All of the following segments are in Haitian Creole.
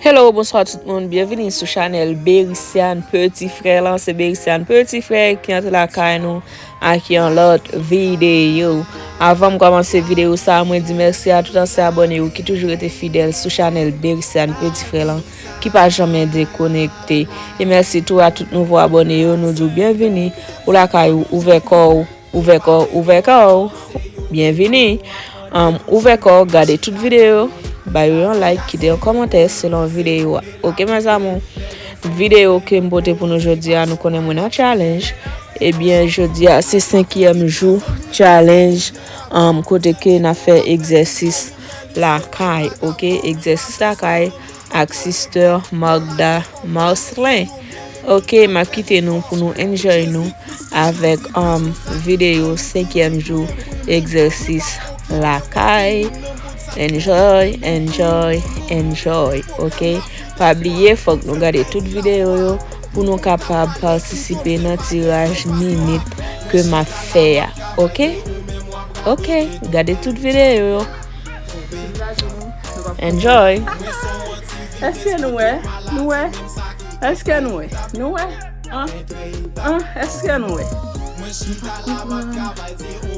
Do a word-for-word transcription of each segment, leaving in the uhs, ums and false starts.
Hello, bonswa tout moun. Byenvini sou chanèl Bericiane Petit Frère lan. Se Bericiane Petit Frère ki antre lakay nou ak yon lòt videyo. Avan m kòmanse videyo sa, mwen di mèsi a tout ansyen abòne yo ki toujou rete fidèl sou chanèl Bericiane Petit Frère lan, ki pa janmen dekonekte. E mèsi tou a tout nouvo abòne yo, nou di w byenvini. Ou lakay ou, ouvè kò w. Ouvè kò, ouvè kò w. Byenvini. Um, ouvè kò, gade tout videyo. Ba yo yon like, kite yon kòmantè selon videyo a. Oke, mes amours? Videyo ke m pote pou nou jodi a, nou konnen mwen nan challenge. Ebyen, jodi a, se senkyèm jou challenge, um, kote ke n ap fè egzèsis lakay, oke? Egzèsis lakay ak Sister Magda Marcelin. Oke, m ap kite nou pou nou enjoy nou avèk, um, videyo senkyèm jou egzèsis lakay. Enjoy, enjoy, enjoy, oke? Pa bliye, fòk nou gade tout videyo yo pou nou kapab patisipe nan tiraj minit ke m ap fè a, oke? Oke, gade tout videyo yo. Enjoy. Èske nou wè? Nou wè? Èske nou wè? Nou wè? An? An? Èske nou wè?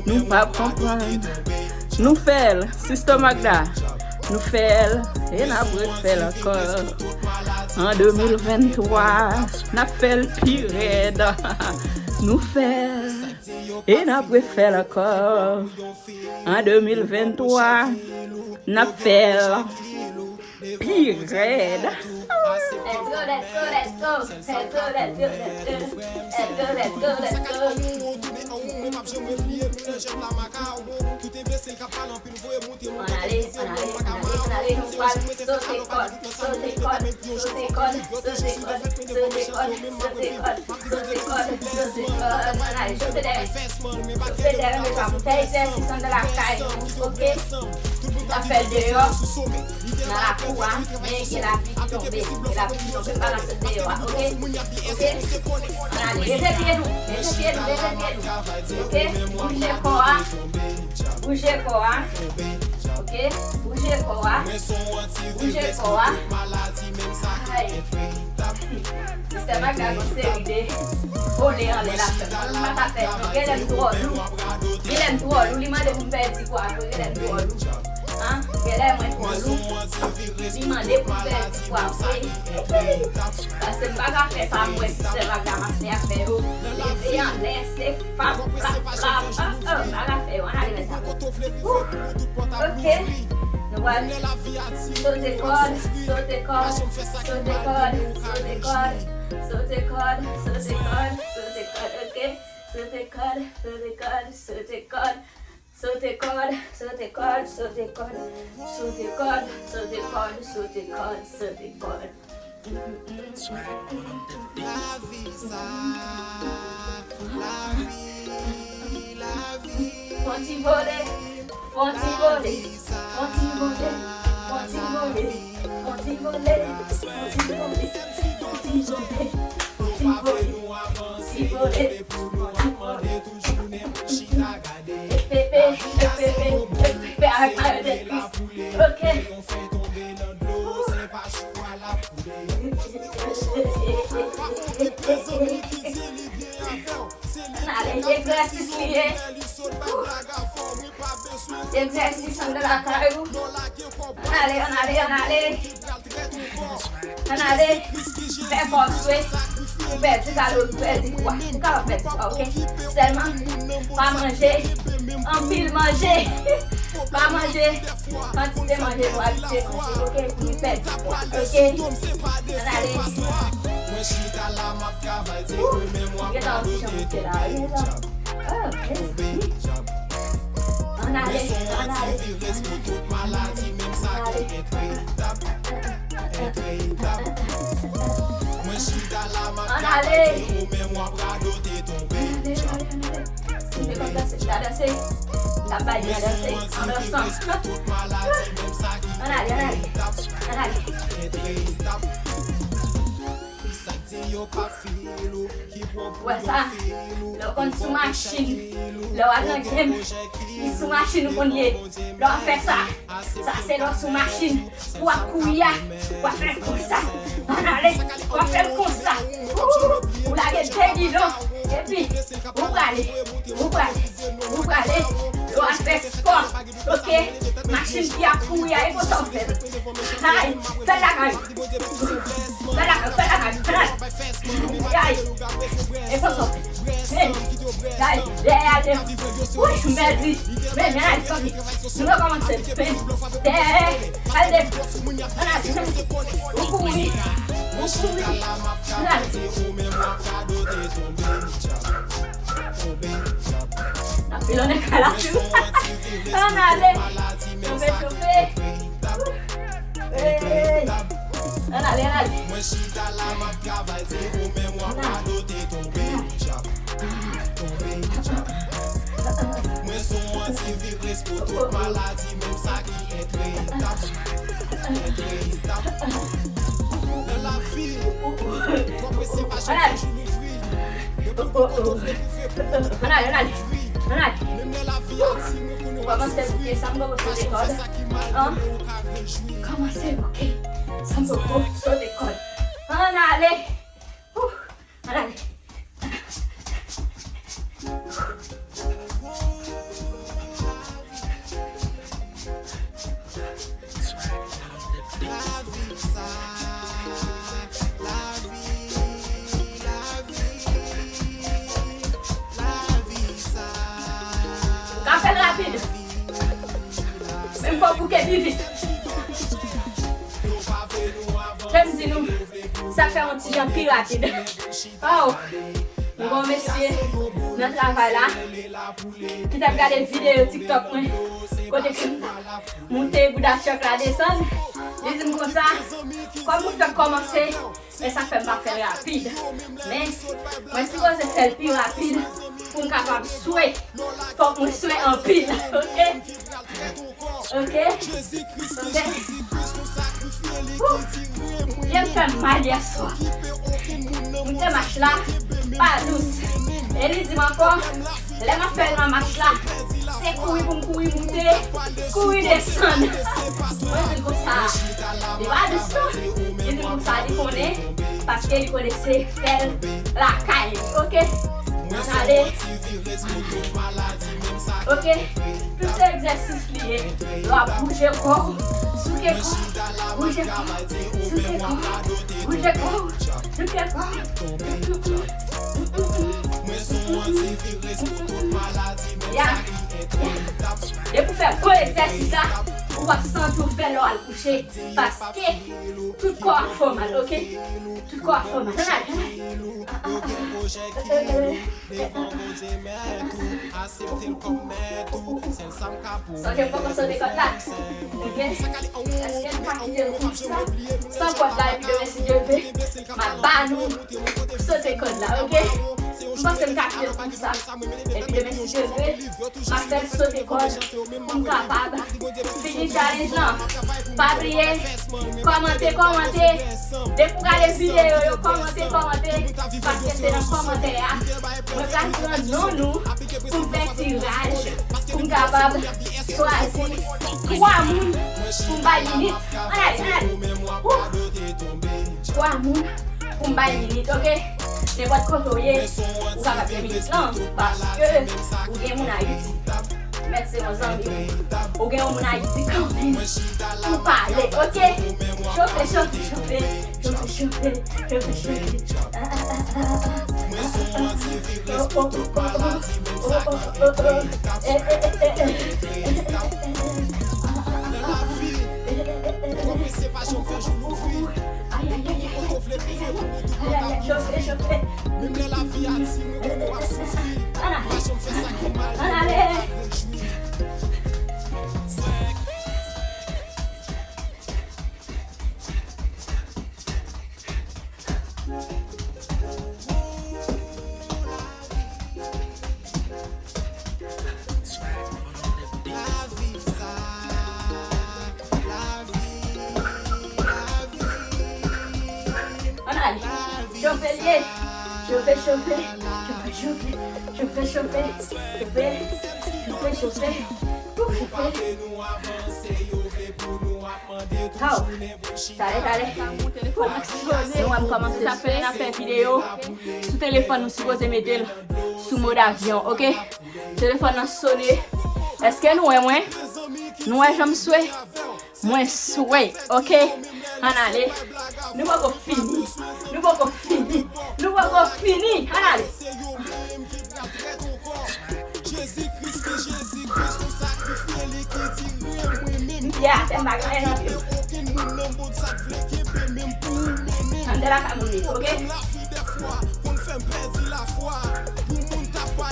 Nou p ap konprann. Nou fè l, Sister Magda. Nou fè l. E n ap refè l ankò. An de mil venntwa, n ap fè l pi rèd. Nou fè l. E n ap refè l ankò. An de mil venntwa, n ap fè l pi rèd. Let's go, let's go, let's go. Let's go, let's go, let's go. Let's go, let's go, let's go. Ann ale, ann ale, ann ale, ann ale, nou pral sote kòd, sote kòd, sote kòd, sote kòd, sote kòd, sote kòd, sote kòd, sote kòd. Ann ale, chofe dèyè. Chofe dèyè, mes amours. Fè egzèsis anndan lakay nou, oke? N ap fè l deyò, nan lakou a, men gen lapli ki tonbe. Gen lapli ki tonbe, pa nan sot deyò a, oke? Oke? Ann ale, leve pye nou, leve pye nou, leve pye nou. Oke? Bouje kò a. Bouje kò a. Oke? Bouje kò a. Bouje kò a. Ay. Sistèm ak gason seri de vole anlè l ap fè. Mwen pa ka fè non. Genlè m twò lou. Genlè m twò lou. Li mande pou m pèdi pwa vre. Genlè m twò lou. An? Genlè mwen twò lou. Li mande pou m pèdi pwa vre. Paske m pa ka fè sa m wè sistèm ak gason ap fè yo. Leve anlè, se pap, pap, pap. Oh, oh, m pa ka fè yo. Ann ale, mes amours. Wouh. Oke. Nou pral sote kòd, sote kòd, sote kòd, sote kòd, sote kòd, sote kòd, sote kòd, oke? Sote kòd, sote kòd, sote kòd, sote kòd, sote kòd, sote kòd, sote kòd, sote kòd, sote kòd, sote kòd. Lavi sa, lavi, lavi. Fon ti vole, fon ti vole, fon ti vole, fon ti vole, fon ti vole, fon ti vole, fon ti vole, fon ti vole, fon ti vole, fon ti vole. Epepe, epepe, epepe avèk mayo de Kris. Oke. Ann ale, egzèsis li ye. Egzèsis anndan lakay ou. Ann ale, ann ale, ann ale. Ann ale, fè kò w swe. Ou pèdi kalori, ou pèdi pwa. Ou kapab pèdi pwa, oke? Sèlman, pa manje anpil manje. Pa manje kantite manje nou abitye manje, oke? Pou nou pèdi pwa, oke? Ann ale. Wouh! Gentan wè ti jan moute la, wi, gentan. Oh, mèsi. Ann ale, ann ale. Ann ale. Ann ale. Ann ale, ann ale, ann ale. Si m te konn danse, m ta danse. M ta bay li a danse. An dansan. Ann ale, ann ale. Ann ale. Ou wè sa? Lè w konn sou machin, lè w al nan game, li sou machin ou konn ye. Lè w ap fè sa, sa se lè w sou machin pou w ap kouri a, w ap fè l konsa. Ann ale, w ap fè l konsa. Ou, ou lage de gidon, epi ou prale, ou prale, ou prale. Lè w al fè spò, oke? Machin ki ap kouri a, e konsa w fè l. Ay, fè l lakay ou. Fè la, fè la, fè la. Ay, e konsa. Men, ay, dèyè al de. Wi, m pèdi. Men, men, ay, kanpe. Nou rekòmanse. Men, dèyè al de. Ann ale. Ou kouri. Ou kouri. Ann ale. Anpil ann ekala tou. Ann ale. Chofe, chofe. Hey! Ann ale, ann ale. Mwen chita la, m ap travay, se ou menm w ap radote, tonbe djab, tonbe djab. Mwen se yon antivirus pou tout maladi, menm sa ki entretap, entretap. Nan lavi, twò prese pa janm fè jou louvri. Depi w gen kote w vle rive pou ou. Ann ale, ann ale. Ann ale. Menm lè lavi a di nou pou nou ap soufri. Kòmanse bouke san poko sote kòd. An? Kòmanse bouke san poko sote kòd. Ann ale. Wouh. Ann ale. Lavi sa, lavi, lavi, lavi sa. Ka fè l rapid. Menm fò w bouke pi vit. Jan m di nou, sa fè yon ti jan pi rapid. Oh, m gon mesye nan travay la ki t ap gade videyo TikTok mwen, kote ke m moute bouda chòk la desann. Li di m konsa, kòm ou fèk kòmanse, e sa k fè m pa fè l rapid. Men, mwen sipoze fè l pi rapid pou m kapab swe. Fòk mwen swe anpil, oke? Oke? Oke? Wouh! Pye m fè m mal yèswa. M te mach la, pa dous. E li di m ankò, lè m ap fè nan mach la, se kouri pou m kouri moute, kouri desann. Mwen di l konsa, li pa dous non. Li di m konsa, li konnen, paske li konnen se fè l lakay li, oke? Ann ale. Oke? Tout se egzèsis li ye. Lè w ap bouje kò w, souke kò w, bouje kò w, souke kò w, bouje kò w, souke kò w. Ya. Ya. Depi w fè gwo egzèsis la, ou p ap santi w fè lè w al kouche, paske tout kò a fè w mal, oke? Tout kò a fè w mal. Ann ale, ann ale. Devan Bondye mèt ou, aksepte l kòm mèt ou, sèl sa m ka pwomèt ou. Sonje m poko sote kòd la. Oke? Èske n pa kite l konsa? San kòd la, epi demen si Dye vle, m ap ba nou sote kòd la, oke? M panse m ka kite l konsa. Epi demen si Dye vle, m ap fè l sote kòd pou m kapab fini challenge lan. Pa bliye, kòmante, kòmante. Depi w gade videyo yo, kòmante, kòmante. Paske se nan kòmantè a mwen pral pran non nou pou m fè tiraj, pou m kapab chwazi twa moun pou m bay minit. Ann ale, ann ale. Wouh! Twa moun pou m bay minit, oke? Nenpòt kote w ye, ou kapab gen minit lan, paske ou gen moun Ayiti. Mèt se yon zanmi w. Ou gen yon moun Ayiti kanmenm pou pale, oke? Chofe, chofe, chofe. Chofe, chofe, chofe, chofe. Ah, ah, ah, ah, ah. Nan lavi, twò prese pa janm fè jou louvri. Depi w poko vle rive pou ou tout pòt ap louvri. Menm lè lavi a di nou konnen w ap soufri, pa janm fè sa ki mal, men ou ka rejwi. Ann ale. Chofe l ye. Chofe, chofe, chofe, chofe, chofe, chofe, chofe, chofe, chofe, chofe. Wou, chofe. Haw. Tale, tale. Telefòn nan sonnen. Nou wè m kòmanse swe. Sa fè n ap fè videyo sou telefòn, nou sipoze mete l sou mòd avyon, oke? Telefòn nan sonnen. Èske nou wè mwen? Nou wè jan m swe? Mwen swe, oke? Ann ale. Nou poko fini. Nou poko fini. Nou poko fini. Ann ale. M pye atè, m pa gen anyen nan pye m. Ann de lakay moun li, oke?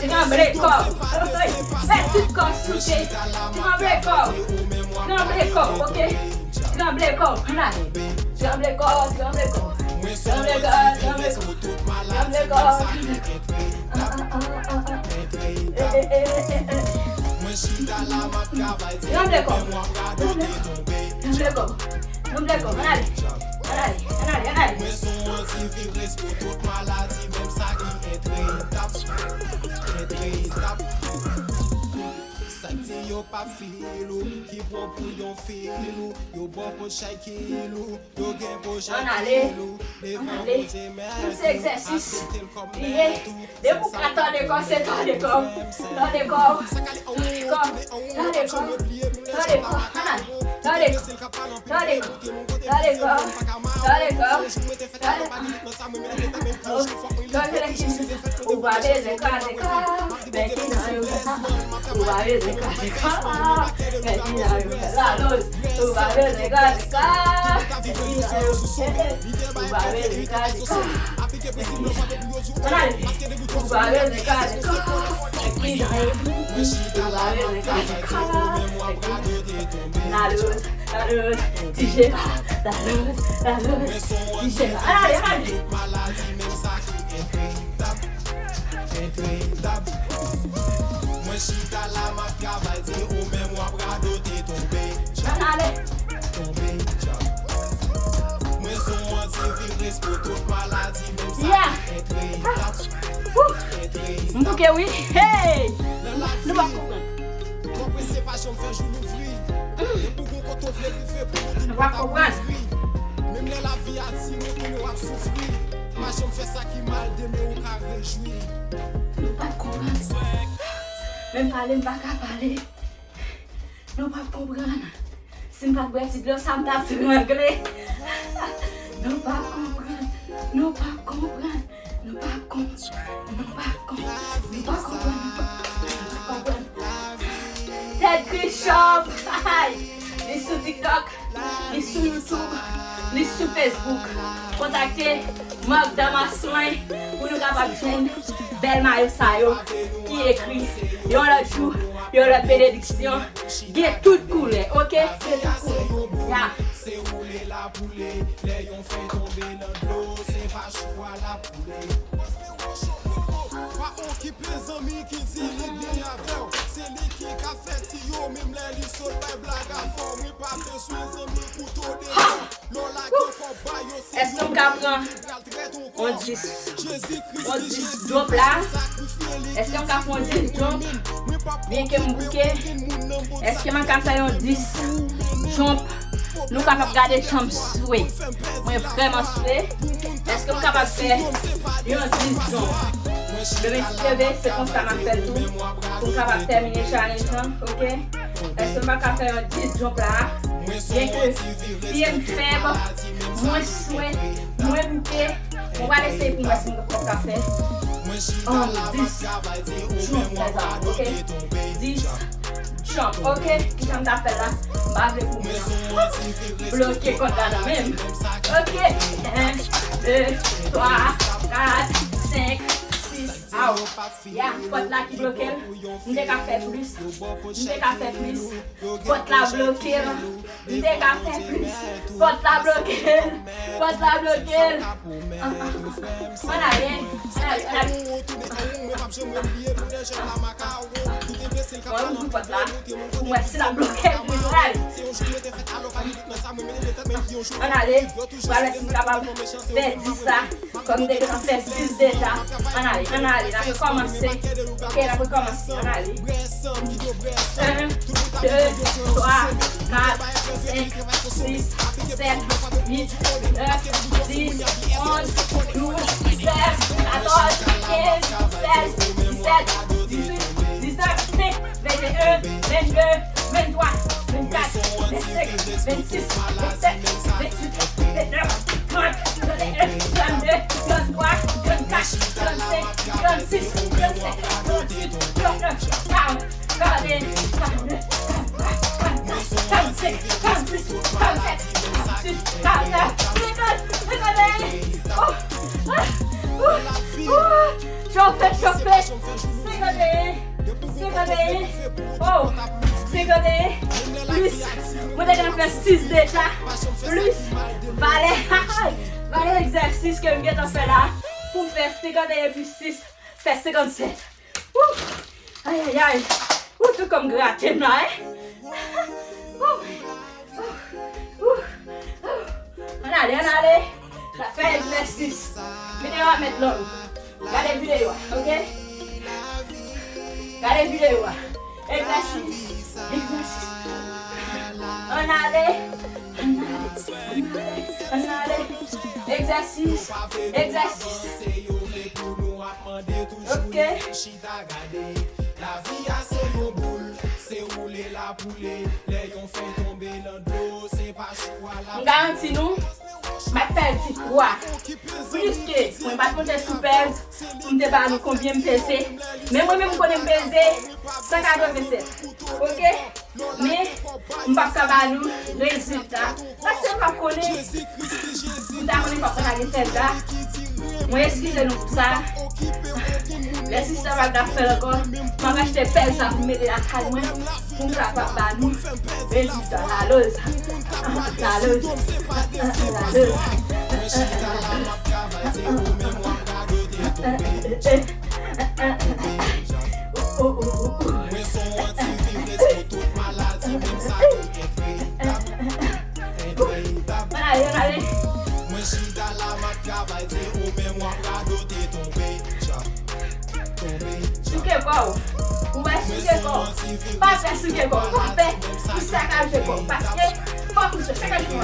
Tranble kò w. Fè tout kò w soute. Tranble kò w. Tranble kò w, oke? Tranble kò w. Ann ale. Tranble kò w, tranble kò w. Tranble kò w, tranble kò w. Tranble kò w, tranble kò w. An, an, an, an, an. Eh, eh, eh, eh, eh. Tranble kò w. Tranble kò w. Tranble kò w. Ann ale. Ann ale, ann ale, ann ale. Mwen se yon antivirus pou tout maladi, menm sa ki entretap, entretap. Sa k di yo p ap fil ou, ki pran pou yon fil ou, yo ba w pou chay kil ou, yo gen pou chay kil ou, devan Bondye mèt ou, aksepte l kòm mèt ou. Depi w ka tòde kò, se tòde kò. Tòde kò. Tòde kò. Tòde kò. Tòde kò. Ann ale. Tòde kò. Tòde kò. Tòde kò. Tòde kò. Tòde kò. Ou pa bezwen kraze kò. Men ki jan yo fè sa. Ou pa bezwen kraze kò. Men ki jan yo fè sa. Ou pa bezwen kraze kò. Men ki jan yo fè sa. Ou pa bezwen kraze kò. Ann ale. Ou pa bezwen kraze kò. Ou pa bezwen kraze kò. Ann ale. Ann ale. Ti Jeba. Ann ale. Ann ale. Ti Jeba. Ann ale, ann ale. Mwen chita la, m ap travay, di ou menm w ap radote, tonbe. Ann ale. Tonbe. Mwen se yon antivirus pou tout maladi, menm sa ki entretap. Entretap. M bouke, wi. Hey! Nou pa konprann. Twò prese pa janm fè jou louvri. Depi w gon kote w vle rive pou ou tout pòt ap ouvri. Menm lè lavi a di nou kounye w ap soufri. Pa janm fè sa ki mal, demen ou ka rejwi. Nou pa konprann. Menm pale m pa ka pale. Nou pa konprann. Si m pa t bwè ti dlo sa, m t ap trangle. Nou pa konprann. Nou pa konprann. Nou pa konprann. Nou pa konprann. Nou pa konprann. Nou pa konprann. Tèt Gris Shop. Li sou TikTok. Li sou YouTube, li sou Facebook. Kontakte Marc Damascene pou nou kapab jwenn bèl mayo sa yo ki ekri yon lòt jou, yon lòt benediksyon. Gen tout koulè, oke? Gen tout koulè. Ya. Se woule la boule, lè yon fèy tonbe nan dlo, se pa chou a la poule. Pa okipe zanmi ki di li byen avè w. Se li ki ka fè tiyo, menm lè li sot bay blag avè w. Mwen pa bezwen zanmi pou to devan. Lè w lage kòb ba yo, se yo menm ki pral trete w kòb. Jezi Kris ki Jezi, Jezi Kris ki Jezi. Èske m ka fè yon dis jump? Byenke m bouke, èske m ka fè yon dis jump? Nou kapab gade jan m swe. Mwen vrèman swe. Èske m kapab fè yon dis jump? Bebe, bebe, se konsa m ap fè l tou. Pou m kapab tèmine challenge lan, oke? Èske m pa ka fè yon dis jump la? Byenke pye m fèb, mwen swe, mwen bouke, mwen pral eseye pou m wè si m poko ka fè yon dis jump, oke? Dis jump, oke? Kijan m ta fè l la? M pa vle pou mwen bloke kòd la nan men m. Oke? En, de, twa, kat, senk, sis. Aw. Ya, pòt la ki bloke l. M te ka fè plis. M te ka fè plis. Pòt la bloke l. M te ka fè plis. Pòt la bloke l. Pòt la bloke. Ann ale, ann ale, ann ale. Mwen ouvri pòt la pou m wè si l ap bloke l toujou. Ann ale. Ann ale, pou m wè si m kapab fè dis la. Kòm m te gentan fè sis deja. Ann ale, ann ale, n ap rekòmanse. Ok, n ap rekòmanse. Ann ale. En, de, twa, kat, senk, sis, sèt, uit, nèf, dis, onz, douz, trèz, katòz, kenz, sèz, disèt, dizuit, diznèf, ven, venteyen, vennde, venntwa, vennkat, vennsenk, vennsis, vennsèt, vennuit, vennèf, trant, tranteyen, trannde, tranntwa, trannkat, trannsenk, trannsis, trannsèt, trannuit, trannèf, karant, karanteyen, karannde, karantwa, karantkat, karannsenk, karannsis, karannsèt, karannuit, karannèf, senkant, senkanteyen. Oh! Ah! Oh! Oh! Chofe, chofe! Senkanteyen! Senkanteyen. Oh, senkanteyen. Plis, mwen te gentan fè sis deja. Plis, valè, valè egzèsis ke m gentan fè la. Pou m fè senkanteyen plis sis, fè senkannsèt. Ou! Ayayay. Ou, tout kò m grate m la, en. Ou! Ou! Ou! Ann ale, ann ale. N ap fè egzèsis. Videyo a mèt long. Gade videyo a, ok? Gade videyo a. Egzèsis. Egzèsis. Ann ale. Ann ale. Ann ale. Egzèsis. Egzèsis. Ok. Chita gade, lavi a se yon boul, se woule l ap woule, lè yon fèy tonbe nan dlo, se pa chou a l ap... M garanti nou, m ap pèdi pwa. Pliske, mwen pa t konte sou pèz, pou m te ba nou konbyen m peze. Men mwen menm, m konnen m peze san katrevennsèt. Ok? Men, m p ap ka ba nou rezilta. Paske m p ap konnen. M ta konnen m p ap ka lage pèz la. Mwen eskize nou pou sa. Lè sista Magda fè l ankò, m ap achte pèz sa pou m mete lakay mwen, pou m kapab ba nou rezilta. Laloz. Laloz. Laloz. Mwen se yon antiviris pou tout maladi, menm sa ki entreyitab. Entreyitab. Mwen chita la, m ap travay, se ou menm w ap radote, tonbe, tchap. Tonbe, tchap. Souke kò w. Ou wè, souke kò w. Pa fè souke kò w. Pa fè pou sakaje kò w. Paske fòk ou sakaje kò w.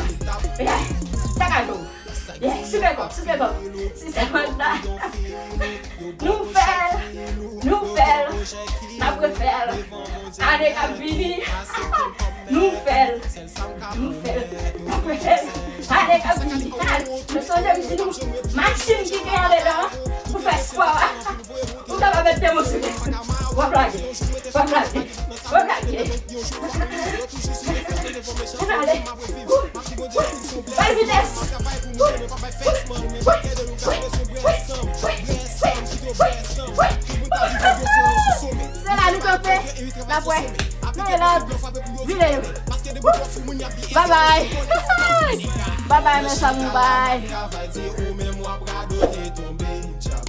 Sakaje w. Yeah, souke kò, souke kò. Sista Magda. Nou fè l, nou fè l, n ap refè l. Ane k ap vini, nou fè l, nou fè l, n ap refè l. Ane k ap vini. Nou sonje m di nou, machin ki gen andedan pou fè spò a. Ou kapab met de mo sou li. W ap lage. W ap lage. W ap lage. Ann ale. Wou. Wou. Bay vitès. Wou. Wou. Se la nou kanpe. N ap wè. Nan yon lòt videyo. Wou. Bye bye. Bye bye, mes amours. Bye. Travay di ou menm w ap radote, tonbe, tchap.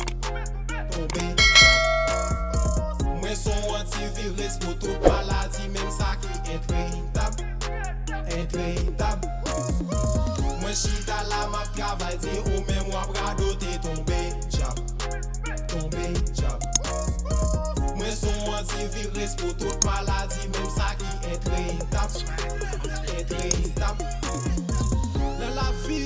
Tonbe, tchap. Mwen se yon antiviris pou tout maladi, menm sa ki entreyitab. Entreyitab. Mwen chita la, m ap travay di ou menm w ap radote, tonbe, tchap. Tonbe, tchap. Mwen se yon antiviris pou tout maladi, menm sa ki entreyitab. Entreyitab. Nan lavi,